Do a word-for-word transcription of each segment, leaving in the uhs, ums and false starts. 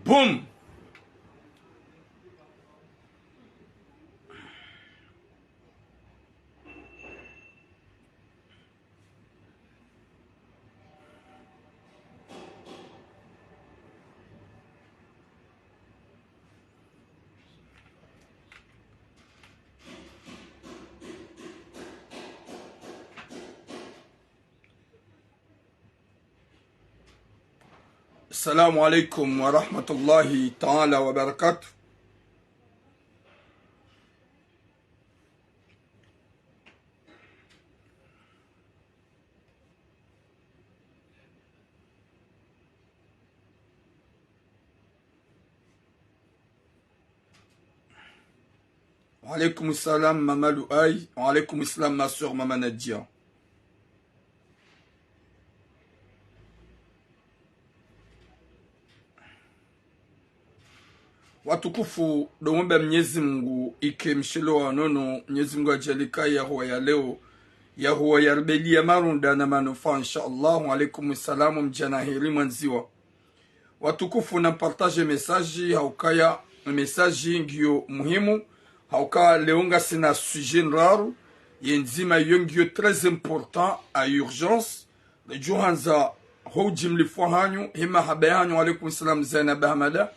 Boum. السلام عليكم ورحمة الله تعالى وبركاته. Wa alaykum salam, Mama Luay. Wa alaykum salam, ma sœur, Mama Nadia. Watukufu, ndo mwomba Mnyezi Mungu ike mshelo wa nono, Mnyezi Mungu ajalie ka yahuwa ya leo, yahuwa ya ribeliya marunda na manufaa, insha Allah. Wa alaykum salam, mdjana heri mwandziwa. Watukufu, na partage message, haukaya message ngiyo muhimu, haukaya leo ngasina sujet ndraru, ye ndzima iyo ngiyo très important, à urgence. Ridjo handza ho ujimlifu hanyu, he mahaba yahanyu. Wa alaykum salam Zainab Ahmada.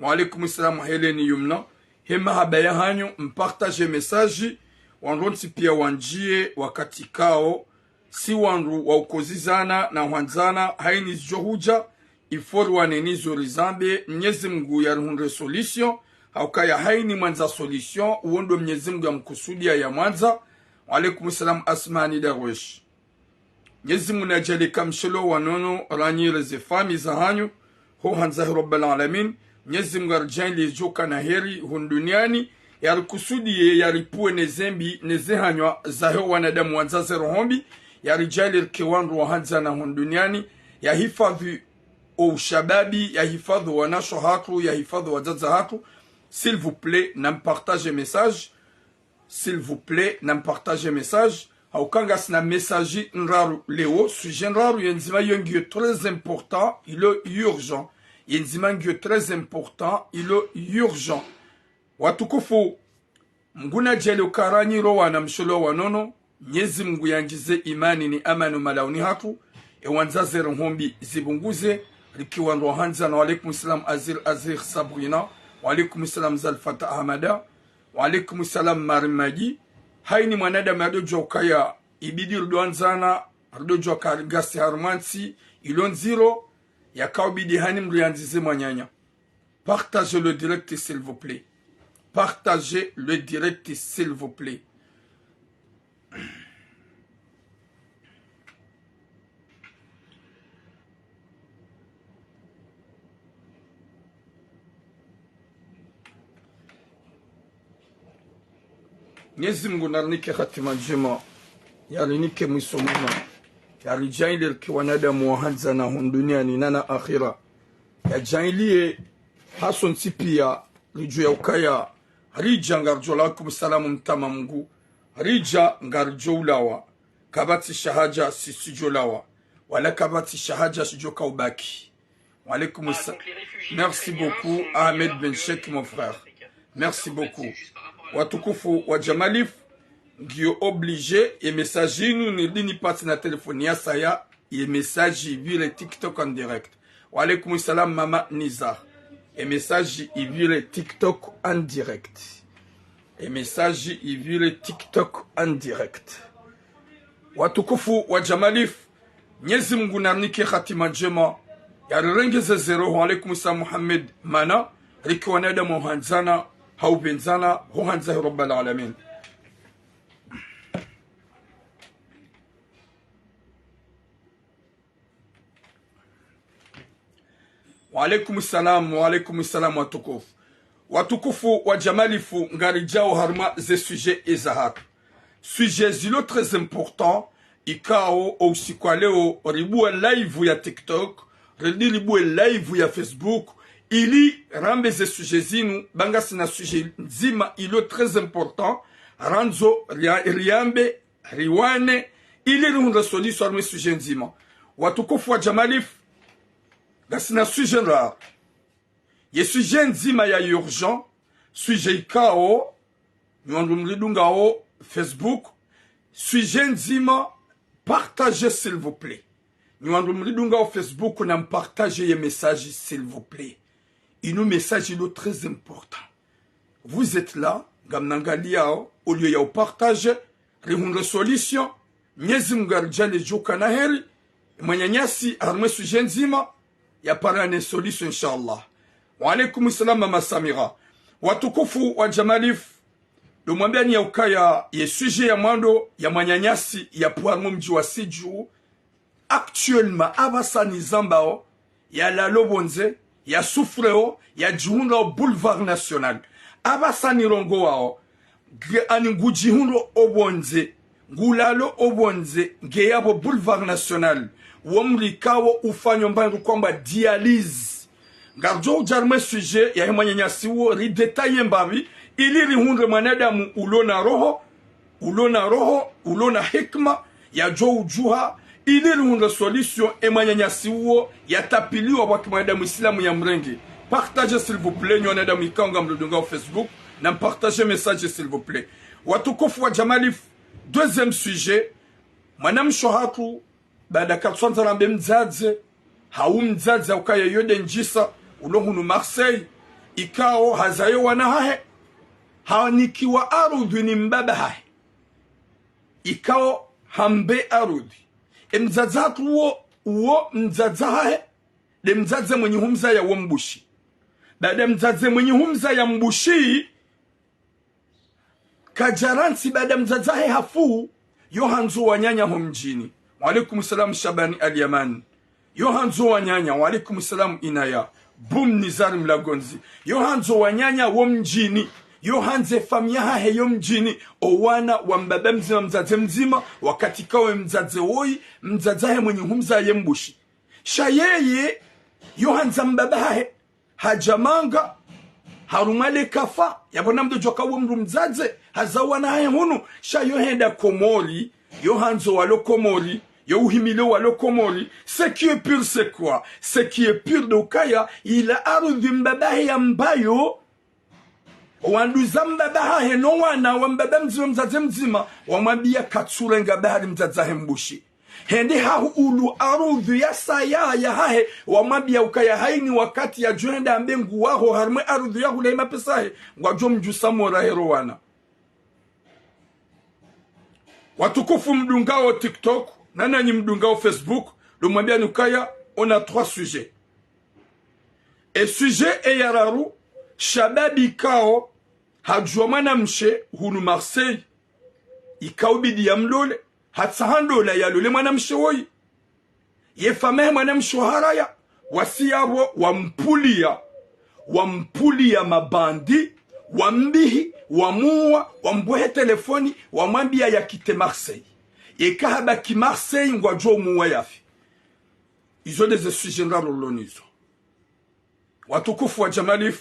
Wa alaykum salam Hélène Yumna. He mahaba yahanyu, mpartage message, wandru wontsi piya wandjiye wakati kao, si wandru wa ukozizana na hwandzana, haini zidjo hudja, il faut riwane nizo rizambe, Mnyezi Mungu yarihundre solution, haukaya haini mwandza solution, uwo ndo Mnyezi Mungu yamkusudiya ya mwandza. Wa alaykum salam Asmani Darwesh. Mnyezi Mungu najalie ka mshelo wa nono, ranyi ne ze famille zahanyu, ho handza he Rabbal Alamin. Mnyezi Mungu aridjaanliye djoka na heri hunu duniani, yarikusudiye, yaripvuwe ne zembi, ne zehanywa zahe wanadamu wandza ze roho mbi, yaridjaanliye rike wandru wa handzana hunu duniani, yahifadhwi o ushababi, yahifadhwi wanashe hatru, yahifadhwi wadzadze hatru. S'il vous plaît, na mpartage message. S'il vous plaît, na mpartage message. Hauka ngasina message ndraru leo, sujet ndraru, ye ndzima iyo ngiyo très important, ilo urgent. Ye ndzima ngiyo très important, ilo urgent. Watukufu, Mngu najaanliye uka ranyi ro wana mshelo wa nono, Mnyezi Mungu yandjize imani ni amani malauni hatru, e wandza ze roho mbi zipvunguze, rike wandru wa handzana. Wa alaykum salam Azir, Azir Sabrina. Wa alaykum salam Zalfata Ahmada. Wa alaykum salam Marimaji. Haini mwanadamu yadodjuwa ukaya ibidi ridwandzana, ridodjuwa ka ri ngasi harumwa ntsi ilo ndziro, yakaubidi haini mdru yandzize mwananya. Partagez le direct, s'il vous plaît. Partagez le direct, s'il vous plaît. Mnyezi Mungu narinike hatima ndjema, yarinike mwiso mwema, yaridjaanliye rike wanadamu wa handzana hunu duniani na na akhira. Yadjaanliye hasontsi piya ridjuwe ukaya ridja ngaridjo lawa. Wa alaykum salam Mtama Mungu. Ridja ngaridjo ulawa. Kapvatsi sha hadja sisi djo lawa, wala kapvatsi sha hadja shidjo ka ubaki. Wa alaykum sa-, merci beaucoup, Ahmed Ben Cheikh, mon frère. Merci beaucoup. Watukufu wa Jamalif, ngiyo obligé, ye message inu niridi nipvatsi na telefoni ya saya, ye message ipvire TikTok en direct. Wa alaykum salam, Mama Niza. Ye message ipvire TikTok en direct. Ye message ipvire TikTok en direct. Watukufu wa Jamalif, Mnyezi Mungu narinike hatima ndjema, yarirengeze ze roho. Wa alaykum salam Muhammad Mana. Rike wanadamu wa handzana, ha upvendzana, ho handza he Rabbal Alamin. Wa alaykum salam, wa alaykum salam watukufu. Watukufu wa Jamalifu, ngaridjao harumwa ze sujet eza hatru. Sujet zilo très important, ikao o usiku wa leo ribua live ya TikTok, ridi ribue live ya Facebook, ili rambe ze sujet zinu, ba ngasina sujet ndzima ilo très important, randzo ria-, riambe riwane, ili rihundre solution harumwa e sujet ndzima. Watukufu wa Jamalif, ngasina sujet ndraru. Ye sujet ndzima ya urgent, sujet ikao, nyi wandru mridungao Facebook, sujet ndzima, partagez s'il vous plaît. Nyi wandru mridungao Facebook, nampartage ye message s'il vous plaît. Inu message ilo très important. Vous êtes là, ngamnangaliao, au lieu ya upartage, rihundre solution, Mnyezi Mungu aridjaanlie djuu kana heri, mwananyasi harumwa e sujet ndzima, yaparane solution, inshallah. Wa alaikum salam, Mama Samira. Watukufu wa Jamalif, ndo mwambiani ya ukaya ye sujet ya mwando ya mwananyasi yapvo harumwa mdji wa Sidju, actuellement, apvasa nizambao, yalalo pvondze, yasouffreo, yadjihundrao boulevard national. Apvasa nirongowao, nge-, ani ngudjihundro o pvondze, ngulalo o pvondze, nge yapvo boulevard national, wo mdru ikao ufanyo mbandru kwamba dialyse. Ngaridjo udja harumwa e sujet yahe mwananyasi uwo, ridétailler mbapvi, ili rihundre mwanadamu ulo na roho, ulo na roho, ulo na hikma, yadjo udjuha, ili rihundre solution, e mwananyasi uwo, yatapiliwa pvwaki mwanadamu Islamu yamrenge. Partagez s'il vous plaît, nyi wanadamu ikao ngamridungao Facebook, nampartage message s'il vous plaît. Watukufu wa Jamalif, deuxième sujet, mwanamshe hatru, baada katsuandza rambe mdzadze, hau mdzadze ukaya yo nde ndjisa, ulo hunu Marseille, ikao hazayo wana hahe, hanikiwa arudhwi ni mbaba hahe. Ikao hambe arudhwi. E mdzadze hatru uwo, uwo mdzadze hahe, nde mdzadze mwenyi humzaya wo mbushi. Baada mdzadze mwenyi humzaya mbushi, kadjarantsi baada mdzadze hahe hafu, yo handzo wananya ho mdjini. Wa alaikum salam, Shabani Al Yaman. Yo handzo wananya, wa alaikum salam, Inaya. Bum Nizar Mlagondzi. Yo handzo wananya wo mdjini. Yo handze famiyi yahahe yo mdjini. O wana wa mbaba mdzima, mdzadze mdzima, wakati kawe mdzadze woyi, mdzadze hahe mwenyi humzaya ye mbushi. Sha yeye, yo handza mbaba hahe, hadja manga, harumwa le kafa, yapvo namdodjo kawo mdru mdzadze, haza wana hahe hunu, sha yo henda Komori, yo handzo walo Komori, yo uhimile walo Komori. Ce qui est pire, c'est quoi? Ce qui est pire ndo ukaya, ila arudhwi mbaba hahe yambayo, wanduza mbaba hahe no wana wa mbaba mdzima, mdzadze mdzima, wamwambia katsurenga bahari mdzadze hahe mbushi. Hende hahu ulu arudhwi ya saya yahahe, wamwambia ukaya haini wakati yadjo henda ambe nguwaho harumwa e arudhwi ya hula ye mapesa hahe, ngwadjo mdjusa mora hero wana. Watukufu mdungao TikTok, na nanyi mdungao Facebook, ndo mwambiani ukaya, on a trois sujets. E sujet e ya raru, shababi ikao, hadjuwa mwanamshe hunu Marseille, ikao bidi yamlole, hatsaha ndola yalole mwanamshe woyi. Ye famiyi yahe mwanamshe waharaya, wasi yapvo wampulia, wampulia mabandi, wambihi, wamuwa, wambwehe telefoni, wamwambia ya quitter Marseille. Eka habaki Marseille ngwadjo umuwa yafi. Izo nde ze sujet ndraru rilo nazo. Watukufu wa Jamalif,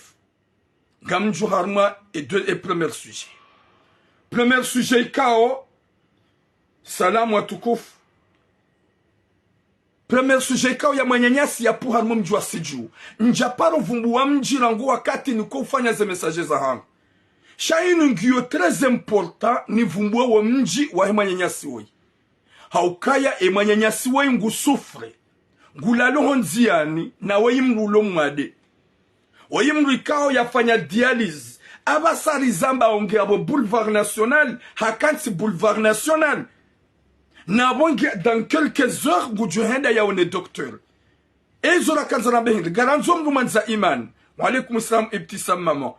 ngamdjo harumwa e deux, e premier sujet. Premier sujet ikao, salam watukufu. Premier sujet ikao ya mwananyasi yapvo harumwa mdji wa Sidju. Ndjaparo vumbuwa mdji rangu wakati niko ufanya ze message zahangu. Sha inu ngiyo très important nivumbuwe wo mdji wahe mwananyasi woyi. Haukaya e mwananyasi woyi ngu souffre. Ngulalo ho ndziani, na woyi mdru ulo mwade. Woyi mdru ikao yafanya dialyse. Apvasa rizambao nge yapvo boulevard national, hakantsi boulevard national. Na pvo nge dans quelques heures ngudjo henda yaone docteur. Ezo rakandza rambe hindri, ngarandzo mdru mwandza imani. Wa alaikum salam, Ibtisam Mama.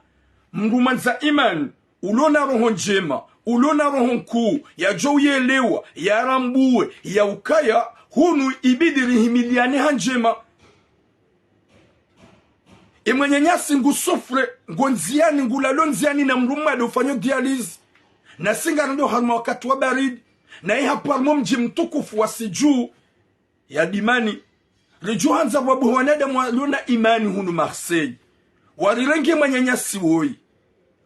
Mdru mwandza imani, ulo na roho ndjema, ulo na roho nkuu, yadjo uyelewa, yarambuwe, ya ukaya, hunu ibidi rihimiliane ha ndjema. E mwananyasi ngu souffre, ngo ndziani, ngulalo ndziani na mdru mwade ufanyo dialyse. Na si ngarendo harumwa wakati wa baridi, na iha pvo harumwa mdji mtukufu wa Sidju, ya Dimani. Ridjo handza pvwabuhe wanadamu walio na imani hunu Marseille. Warirenge mwananyasi woyi.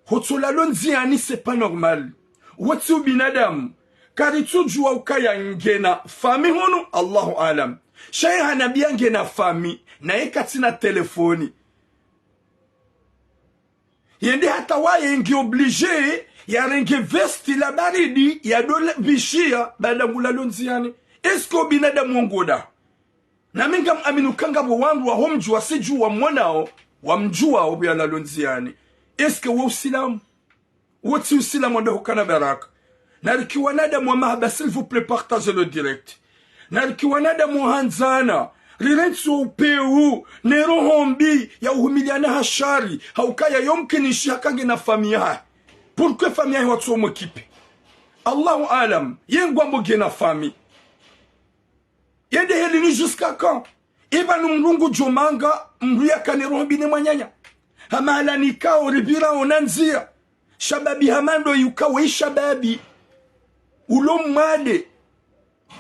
Hutsulalo ndziani, c'est pas normal. Wo tsi ubinadamu. Karitsudjuwa ukaya ngena fami hunu, Allahu alam. Sha ye hanambiya ngena fami, naye katsina telefoni. Yende hata waye nge obligé yarenge vesti la baridi yadole bishiya baada ngulalo ndziyani. Est-ce que ubinadamu wo ngoda? Nami ngam amini uka ngapvo wandru waho mdji wa Sidju wamwonao, wamdjuwao pvo yalalo ndziyani. Est-ce que wo usilamu? Wo tsi usilamu wandahukana baraka. Narike wanadamu wa mahaba, s'il vous plaît, partagez le direct. Narike wanadamu wahandzana, rirentsi wo upewu, ne roho mbi ya uhumiliana ha shari, ha ukaya yomkinishi haka ngena fami yahe. Pourquoi fami yahe watso mwekipe? Allahu alam, ye ngwambo ngena fami. Yende heli ni jusqu'à quand? Ipvanu mdru ngudjo manga, mdru yakane roho mbi ne mwananya. Hama hala nikao ripvirao na ndziya. Shababi hama ndo yuka we shababi. Ulo mwade.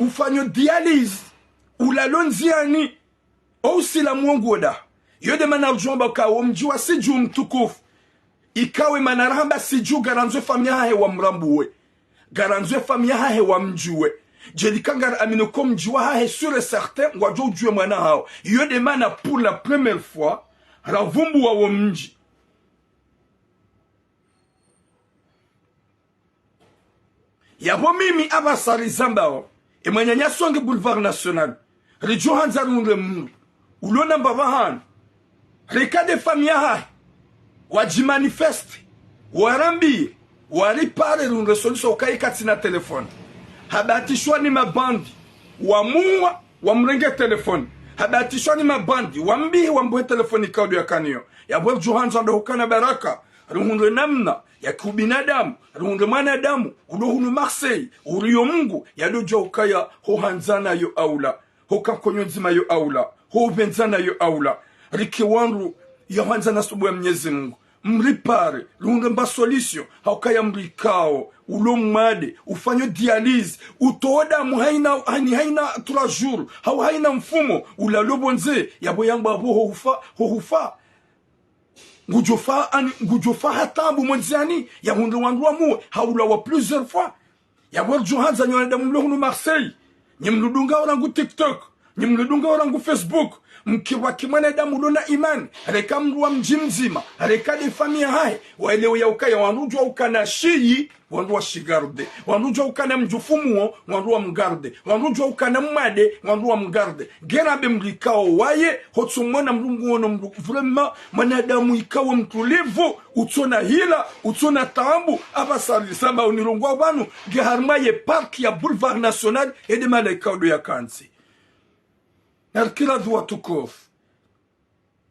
Ufanyo dialyse. Ulalo ndziyani. O usilamu wo ngoda. Yo nde mana ridjo amba ka wo mdji wa Sidju mtukufu. Ikawe mana rahamba Sidju ngarandzo e fami yahahe wamrambuwe. Ngarandzo e fami yahahe wamdjuwe. Djeli ka ngari amini ko mdji wahahe sûr et certain, ngwadjo udjuwe mwana hawo. Yo nde mana pour la première fois, ravumbuwa wo mdji. Yapvo mimi apvasa rizambao, e mwananyasi wange Boulevard National, ridjo handza rihundre mdru, ulo namba pvahanu, reka nde fami yahahe, wadjimanifeste, warambiye, waripare rihundre solution ukaya katsina telefoni. Habahatishwa ni mabandi, wamuwa, wamrenge telefoni. Habahatishwa ni mabandi, wambiye, wambuhe telefoni ikao ndo yakanayo. Yapvo ridjo handza ndo hukana baraka, rihundre namna, ya kiubinadamu, rihundre mwanadamu, ulo hunu Marseille, uriyo Mungu, yadodjuwa ukaya ho handzana yo aula, ho ka nkonyo ndzima yo aula, ho upvendzana yo aula. Rike wandru ya hwandzana subu ya Mnyezi Mungu. Mripare, rihundre mba solution, ha ukaya mdru ikao, ulo mwade, ufanyo dialyse, utowa damu haina, hani haina trois jours, hau haina mfumo, ulalo pvondze, yapvo yangwa pvo ho hufa, ho hufa. Ngudjo fa, ani, ngudjo fa ha taabu mwendziyani, yahundre wandru wamuwe, haulawa plusieurs fois. Yapvo ridjo handza nyi wanadamu mlo hunu Marseille, nyi mludungao rangu TikTok, nyi mludungao rangu Facebook, mkirwa ki mwanadamu ulo na imani, reka mdru wa mdji mdzima, reka nde fami yahahe, waelewe ya ukaya wandru djuwa ukana shiyi, wandru washigarde. Wandru djuwa ukana mdji ufumuo, wandru wamgarde. Wandru djuwa ukana mwade, wandru wamgarde. Ngena be mdru ikao waye, hotso mwona mdru nguono mdru. Vraiment, mwanadamu ikao mtulivu, utsona hila, utsona taabu, apvasa rizambao nilongwa pvanu, nge harumwa ye parc ya Boulevard National, ede malaika udo ya kantsi. Narike radhi watukufu.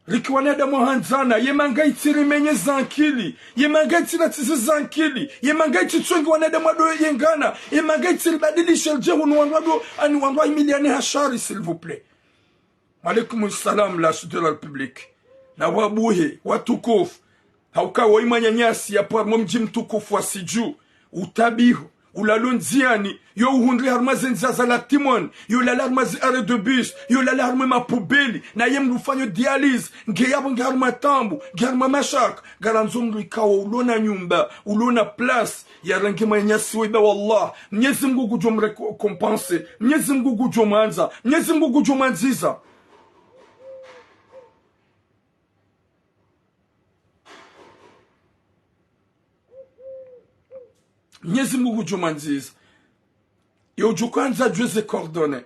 Rike wanadamu wahandzana, ye manga itsi rimenye zankili, ye manga itsi ratsize zankili, ye manga itsi tsonge wanadamu wado yengana, ye manga itsi ribadilishe ridje hunu wandru wado, ani wandru wahimiliane ha shari, s'il vous plaît. Wa alaykum salam, la chute de la République. Na wabuhe, watukufu, ha uka wo mwananyasi yapvo harumwa mdji mtukufu wa Sidju, utabiho, ulalo ndziyani, yo uhundri harumwa ze ndziya za la Timone, yo lala harumwa ze arrêt de bus, yo lala harumwa ma poubelle, naye mdru ufanyo dialyse, nge yapvo nge harumwa taabu, nge harumwa mashaka, ngarandzo mdru ikao ulo na nyumba, ulo na place, yarenge mwananyasi we ba wallah, Mnyezi Mungu ngudjo mrécompenser, Mnyezi Mungu ngudjo mwandza, Mnyezi Mungu ngudjo mwandziza. Mnyezi Mungu ngudjo mwandziza. Ye udjo kandza djuwe ze coordonnées.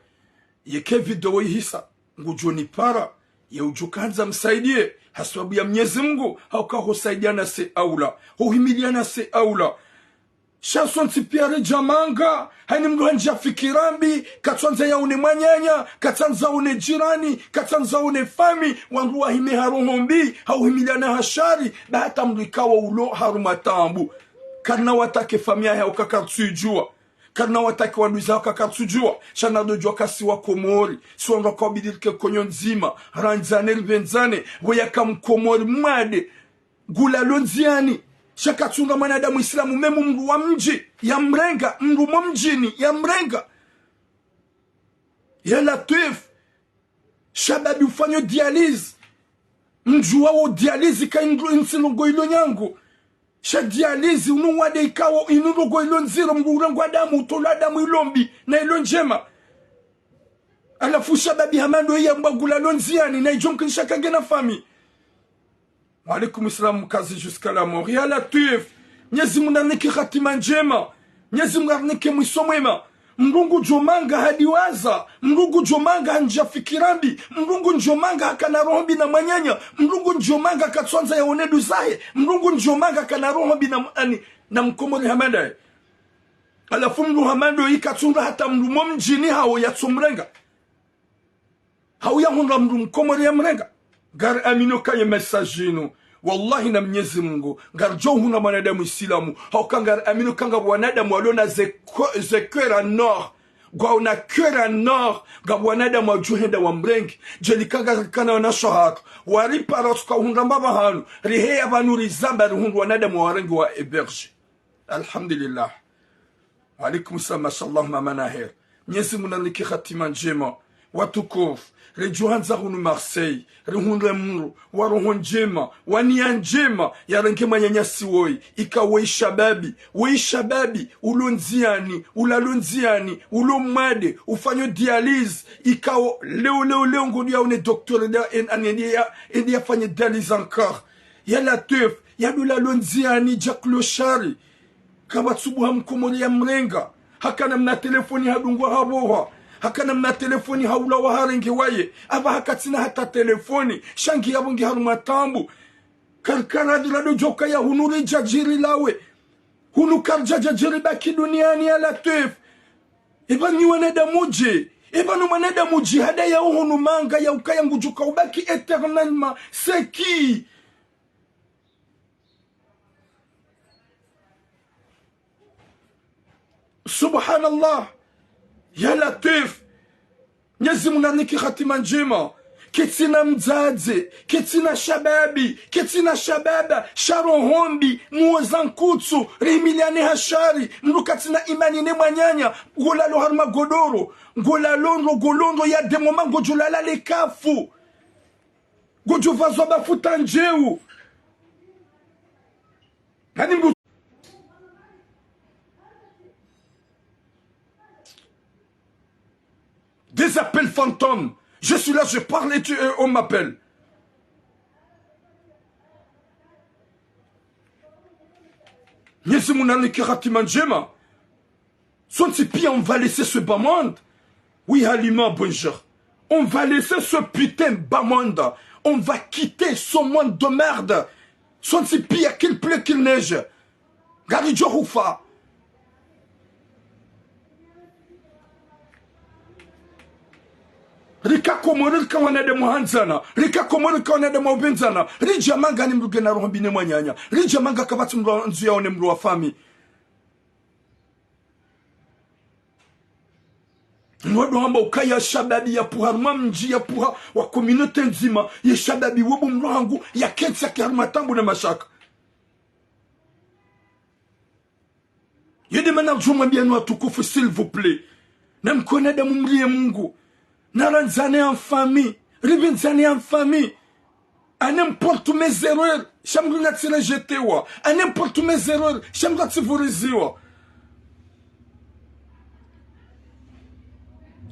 Yeka video ihisa, ngudjo nipara. Ye udjo kandza msaidiye, ha sababu ya Mnyezi Mungu, ha uka hosaidiana se aula, hohimiliana se aula. Sha sontsi piya redja manga, hayina mdru handjiya fikira mbi, katsandza yaone mwananya, katsandza yaone jirani, katsandza yaone fami, wandru wahime ha roho mbi, ha uhimiliana ha shari, ba hata mdru ikao ulo harumwa taabu. Karina watake fami yahe ha uka kartsuidjuwa. Karina watake wandru iza ha uka kartsudjuwa. Sha nadodjuwa ka si wa Komori. Si wandru waka wabidi rike nkonyo ndzima. Randzane, ripvendzane. Pvo yaka mkomori mwade, ngulalo ndziyani. Sha katsunga mwanadamu islamu, même mdru wa mdji, yamrenga, mdru mo mdjini, yamrenga. Ya Latwif, shababi ufanyo dialyse. Mdjuwa wo dialyse ka indru, ntsi ndrongo ilo nyangu. Sha dialyse unu wade ikao inu ndrongoo ilo ndziro, mndru urengwa damu, utolwa damu ilo mbi na ilo ndjema. Halafu shababi hama ndo iya mbwa ngulalo ndziani, na idjo mkinisha kangena fami. Wa alaikum salam, mkazi jusqu'à la mort. Ya Latwif, Mnyezi Mungu narinike hatima ndjema. Mnyezi Mungu arinike mwiso mwema. Mndru ngudjo manga hadiwaza, mndru ngudjo manga handja fikira mbi, mndru ngudjo manga hakana roho mbi na mwananya, mndru ngudjo manga katswandza yaone nduzahe, mndru ngudjo manga kana roho mbi na, ani, na mkomori hama ndaye. Halafu mndru hama ndo ika tsunga hata mndru mo mdjini hawo yatsomrenga. Hau yahundra mndru mkomori yamrenga. Ngari amini uka ye message inu, wallahi na Mnyezi Mungu, ngaridjo hundra mwanadamu Isilamu. Hauka ngari amini uka ngapvo wanadamu walio na ze co-, ze cœur en or. Ngwao na cœur en or, ngapvo wanadamu wadjo henda wamrenge. Djeli kanga kana wana shahaka. Waripara tsuka hundra mbapvi hanu, riheya pvanu rizamba rihundru wanadamu wawarenge wa héberger. Alhamdulillah. Wa alaikum salam, mashallah, mama Naher. Mnyezi Mungu narinike hatima ndjema. Watukufu, ridjo handza hunu Marseille, rihundre mndru wa roho ndjema, wa niya ndjema, yarenge mwananyasi woyi, ika woyi shababi, woyi shababi, ulo ndziani, ulalo ndziani, ulo mwade, ufanyo dialyse, ikao leo, leo, leo, ngodi yaone docteur da, en, en, en, ya, en, yafanye dialyse encore. Ya Latwif, yadula lo ndziani, dja clochard. Kapvatsubuha mkomori yamrenga. Hakana mna telefoni hadungwa habohwa. Hakana mna telefoni haulawa harenge waye. Apvaha katsina hata telefoni. Sha ngi yapvo ngi harumwa taabu. Karikara dhira do djoka ya hunu ridjadjiri lawe. Hunu karidjadjadjiri baki duniani ya Latwif. Eba nyi wanadamu dje. Eba no mwanadamu dje hada ya uhunu manga ya ukaya ngudjuka ubaki éternellement. C'est qui? Subhanallah. Ya Latwif. Mnyezi Mungu narinike hatima ndjema. Ketsina mdzadze, ketsina shababi, ketsina shababa, sha roho mbi, muoza nkutsu, rihimiliane ha shari, mndru katsina imani ne mwananya, ngolalo harumwa godoro, ngolalo ndro, ngolo ndro ya demo ma ngodjolala le kafu. Ngodjopvazwa bafuta ndjeu. Hani mbu-, des appels fantômes. Je suis là, je parle et tu, euh, on m'appelle. Mnyezi Mungu narinike hatima ndjema. Sontsi pia, on va laisser ce bas monde. Oui, Halima, bonjour. On va laisser ce putain bas monde. On va quitter ce monde de merde. Sontsi pia, qu'il pleut, qu'il neige. Ngaridjo hufa. Rika Komori, rika wanadamu handzana. Rika Komori, rika wanadamu wapvendzana. Ridja manga ni mndru ngena roho mbi ne mwananya. Ridja manga kapvatsi mndru wa ndzu yaone mndru wa fami. Mwado hamba ukaya shababi yapvuha harumwa mdji, yapvuha wa communauté ndzima, ye shababi webu mndru hangu yakentsi yake harumwa taabu na mashaka. Yede mana ridjo mwambia ni watukufu, s'il vous plaît. Na mkona damu mrie Mungu. Na randzane en famille. Ripvendzane en famille. À n'importe mes erreurs, sha mndru natsi rejetewa. À n'importe mes erreurs, sha mndru natsi vuriziwa.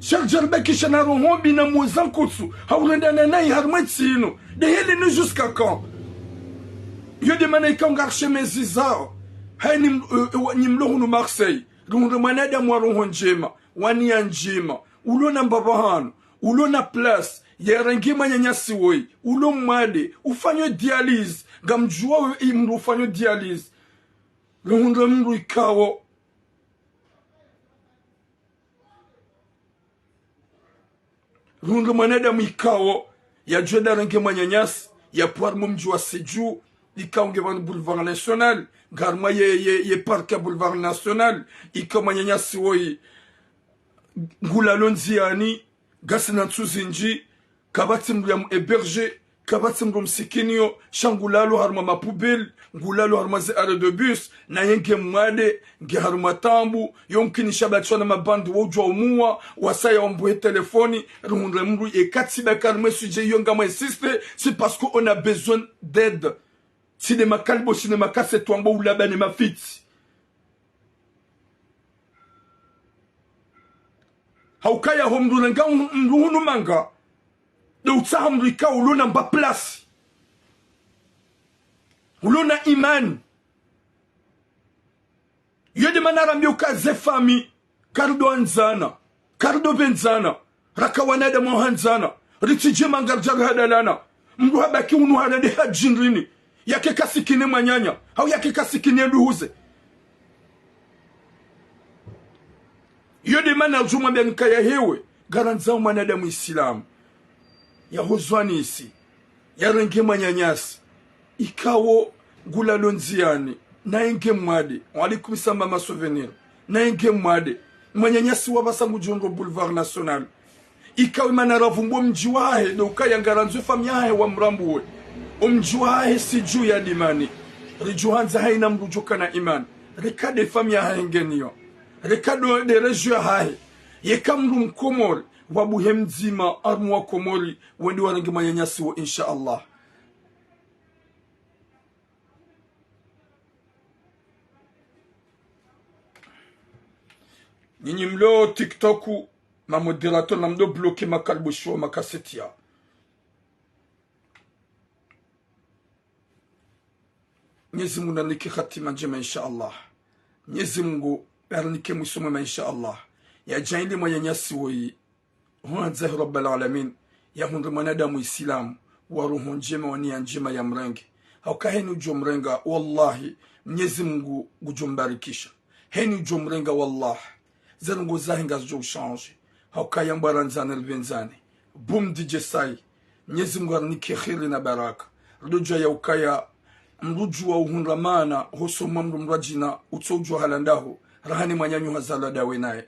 Sha ridjaribakisha na roho mbi na muoza nkutsu, haurendana nayi harumwa ntsi inu. De heli ni jusqu'à quand? Yo de mana ikao ngarishemezi zao. Hayi ni, eh, eh, wa-, ni mlo hunu Marseille. Rihundre mwanadamu wa roho ndjema, wa niya ndjema, ulo na mbapvi hanu, ulo na place, yarenge mwananyasi woyi, ulo mwade, ufanyo dialyse, ngamdjuwa we i mndru ufanyo dialyse. Rihundre mndru ikao. Rihundre mwanadamu ikao, yadjo enda yarenge mwananyasi, yapvo harumwa mdji wa Sédhiou, ikao nge pvanu Boulevard National, ngarumwa ye, ye, ye parc ya Boulevard National, ikao mwananyasi woyi, ngulalo ndziani, ngasina ntsu zindji, kapvatsi mndru ya mu héberger, kapvatsi mndru msikiniyo, sha ngulalo harumwa ma poubelles, ngulalo harumwa ze arrêts de bus, naye nge mwade, nge harumwa taabu, yomkini sha batswa na mabandi wo udjwa umuwa, wasaya wambuhe telefoni, rihundre mndru ye katsi baka harumwa sujet yo ngamwa insiste, c'est parce qu'on a besoin d'aide. Tsi nde makaliboshi ne makaseti wambo ulaba ne mafitsi. Haukaya ho mndru renga un-, mndru hunu manga, nde utsaha mndru ikao ulo na mba place. Ulo na imani. Iyo nde mana rambiya uka ze famiyi, karido andzana, karido pvendzana, raka wanadamu wa handzana, ritsidje manga ridja rihadalana. Mndru habaki unu harende hadjindrini, yake kasikine mwananya, hau yake kasikine nduhuze. Iyo nde mana ridjo mwambiya nkaya hewe, ngarandzao mwanadamu Isilamu. Yahozwanisi, yarenge mwananyasi, ikao ngulalo ndziyani, naye nge mwade. Wa alaikum salam ma souvenir. Naye nge mwade. Mwananyasi wapvasa ngudjo ndro boulevard national. Ikao mana ravumbo mdji wahahe, nde ukaya ngarandzo famiyi yahahe wamrambuwe. Omdji wahahe sidju ya dimani. Ridjo handza haina mndru djoka na imani. Reka nde famiyi yahahe ngeniyo. Reka ndo nde région yahahe. Yeka mndru mkomori, wabuhe mdzima, harumwa Komori, wende warenge mwananyasi wo, insha Allah. Nyinyi mlo TikTok, ma modérateur namdo bloquer makaliboshi wa makaseti ya. Mnyezi Mungu narinike hatima ndjema, insha Allah. Mnyezi Mungu narinike mwiso mwema, insha Allah. Yadjaanli mwananyasi woyi, hwandza hi Rabbal Alamin, yahundre mwanadamu Isilamu, wa roho ndjema, wa niya ndjema yamrenge. Hauka heni udjo mrenga, wallahi, Mnyezi Mungu ngudjo mbarikisha. Heni udjo mrenga, wallah, ze ndrongo zahe ngazidjo ushanje. Haukaya mbwarandzane ripvendzane. Boom D J Sai. Mnyezi Mungu arinike kheri na baraka. Ridodjuwa ya ukaya mndru udjuwa uhundra mana, hosoma mndru mrwadjina, utso udjuwa halandaho, raha ni mwananyaho hazalwa ndawe naye.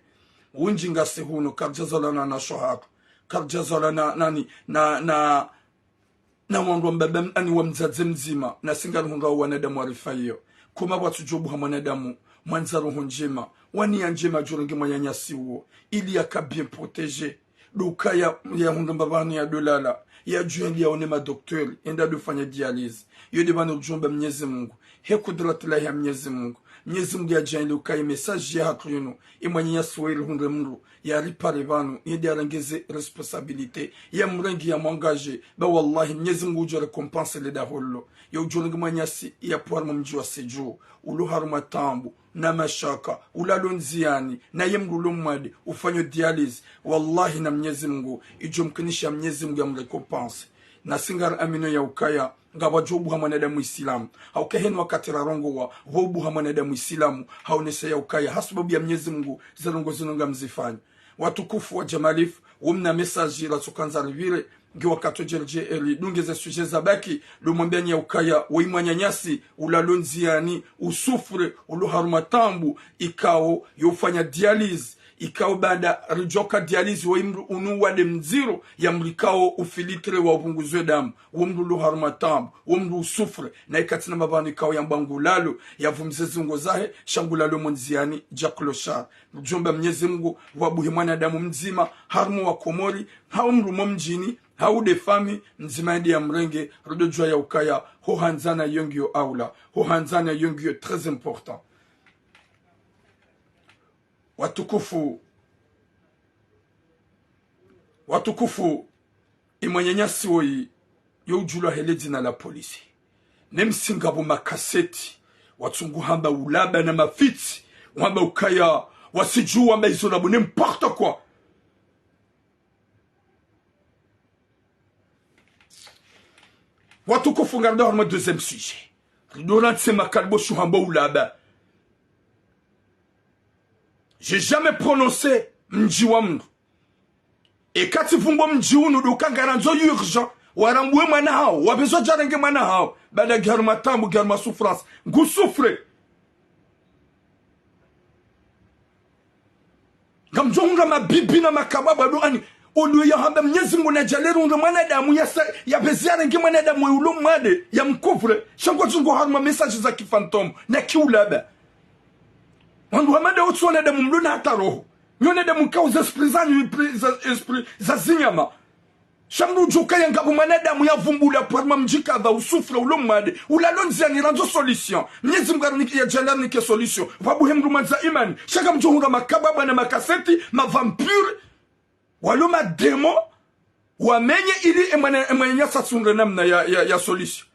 Wendji ngasi hunu, karidjazalwa na, na shohaka. Karidjazalwa na, nani, na, na, na wandru wa mbaba m-, ani wa mdzadze mdzima, nasi ngarihundrao wanadamu wa rifa iyo. Koma pvwatsudjo buha mwanadamu, mwandza roho ndjema, wa niya ndjema djorenge mwananyasi uwo, ili yaka bien protégé. Ndo ukaya yahundra mba pvanu yadolala, yadjuwe ndi yaone ma docteur, yende yadofanya dialyse. Iyo nde pvanu ridjomba Mnyezi Mungu, he kudrati lahe ya Mnyezi Mungu. Mnyezi Mungu yadjaanli ukaya message yahatru yinu, imwananyasi woyi rihundre mndru, yaripare pvanu, yende yarenge ze responsabilité, yamrenge yamwengage, ba wallahi, Mnyezi Mungu udjo récompenser le daho lilo. Yo udjorenge mwananyasi yapvo harumwa mdji wa Sédhiou, ulo harumwa taabu, na mashaka, ulalo ndziyani, naye mndru ulo mwade, ufanyo dialyse, wallahi na Mnyezi Mungu, idjo mkinisha Mnyezi Mungu yamrécompenser. Nasi ngariaminio ya ukaya, ngapvwadjo buha mwanadamu Isilamu. Hauka heni wakati rarongowa, pvo ubuha mwanadamu Isilamu, haonesa ya ukaya, ha sababu ya Mnyezi Mungu, ze ndrongo zinu ngamzifanya. Watukufu wa Jamalifu, wo mna message ratsokandza ripvire, nge wakati djeledje ridunge ze sujet zabaki, ndo mwambiani ya ukaya, woyi mwananyasi, ulalo ndziyani, usouffre, ulo harumwa taabu, ikao, yofanya dialyse, ikao baada ridjoka dialyse, woyi mndru unu wade mdziro, yamrikao ufiltre wa upvunguzwe damu, wo mndru ulo harumwa taabu, wo mndru usouffre, na ikatsina mba pvanu ikao yambwa ngulalo, yapvumze ze ndrongo zahe, sha ngulalo mo ndziyani, dja clochard. Ridjomba Mnyezi Mungu, wabuhe mwanadamu mdzima, harumwa wa Komori, hau mndru mo mdjini, hau nde famiyi, mdzima yende yamrenge, ridodjuwa ya ukaya, ho handzana yo ngiyo aula, ho handzana yo ngiyo très important. Watukufu, watukufu, imwananyasi woyi, yo udjulwa he le dzina la polisi. Même si ngapvo makaseti, watsungu hamba ulaba na mafitsi, wamba ukaya, wasidjuwa wamba izo labo, n'importe quoi. Watukufu, ngarido harumwa deuxième sujet. Rido rantsi makaliboshi hamba ulaba. J'ai jamais prononcé mdji wa mndru. Eka tsivumbo mdji unu ndo uka ngarandzo urgent, warambuwe mwana hawo, wapvendze wadjarenge mwana hawo, baada nge harumwa taabu, nge harumwa souffrance, ngu souffre. Ngamdjo hundra mabibi na makababa ndo ani, ondo yahamba Mnyezi Mungu nadjaanlie rihundre mwanadamu yasa, yapvendze yarenge mwanadamu we ulo mwade, yamcouvre, sha ngwadjingo harumwa message za kifantôme, na kiulaba. Wandru hama nda wotsi wanadamu mlo na hata roho. Nyi wanadamu kao za esprit zanyu, esprit za, esprit za zinyama. Sha mdru udjo kaya ngapvo mwanadamu yavumbula pvo harumwa mdji kadha usufra ulo mwade, ulalo ndziani randzo solution. Mnyezi Mungu arinike, yadjali arinike solution. Pvapvo he mdru mwandza imani. Sha ngamdjo hundra makababa na makaseti, mavampire, walo mademo, wamenye ili emwana, emwananyasi atsundre namna ya, ya, ya solution.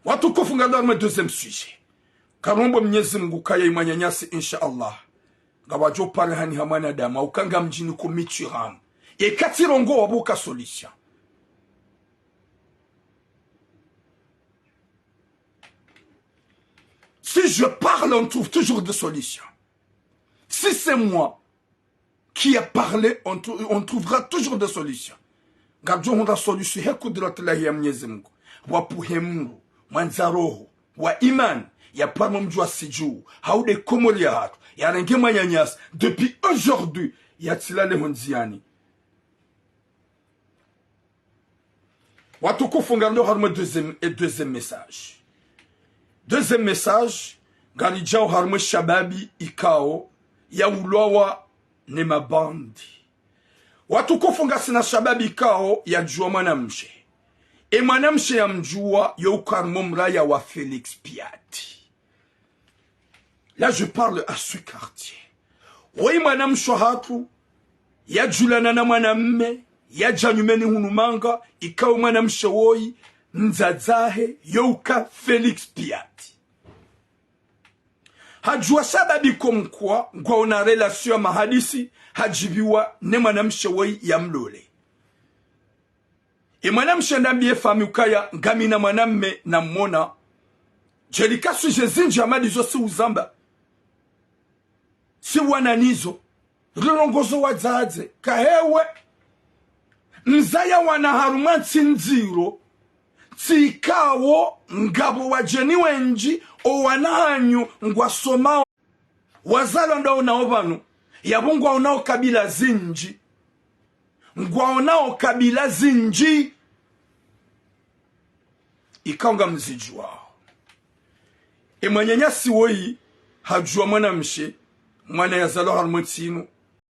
Watukufu, ngarilo harumwa deuxième sujet. Ngarombo Mnyezi Mungu kaya emwananyasi, insha Allah, ngapvadjo parihani ha mwanadamu, hauka ngamdjini kumitwiramu. Eka tsirongowa pvuka solution. Si je parle, on trouve toujours des solutions. Si c'est moi qui a parlé, on trou-, on trouvera toujours des solutions. Ngamdjo hundra solution he kudratillahi ya Mnyezi Mungu. Pvwapvo he mdru mwandza roho wa imani, ya paro mdji wa Sidjou, hau nde Komori yahatru, yarenge mwananyasi, depuis aujourd'hui, yatsilale ho ndziani. Watukufu, ngarilo harumwa deuxième, e deuxième message. Deuxième message, ngaridjao harumwa shababi ikao yaulwawa ne mabandi. Watukufu, ngasina shababi ikao yadjuwa mwanamshe. Emwanamshe yamdjuwa yo uka harumwa mraya wa Félix Pyat. Là, je parle à ce quartier. Woyi mwanamshe wahatru, yadjulana na mwanamme, yadja nyumeni hunu Manga, ikao mwanamshe woyi, mdzadze wahe, yo uka Félix Pyat. Hadjuwa shababi comme quoi ngwaona relation ya mahadisi, hadjibiwa ne mwanamshe woyi yamlole. Emwanamshe ndambiye famiyi ukaya ngamina mwanamme namwona. Djelika sujet zindji hama ndizo si uzamba, si wana nizo, rirongozo wadzadze, kahewe mzaya wana harumwa ntsi ndziro, ntsi ikao ngapvo wadjeni wendji, owana hanyu ngwasomao. Wazalwa ndaonao pvanu, yapvo ngwaonao kabila zindji. Ngwaonao kabila zindji. Ikao ngamzidjuwao. Emwananyasi woyi hadjuwa mwanamshe, mwana yazalwa harumwa ntsi inu,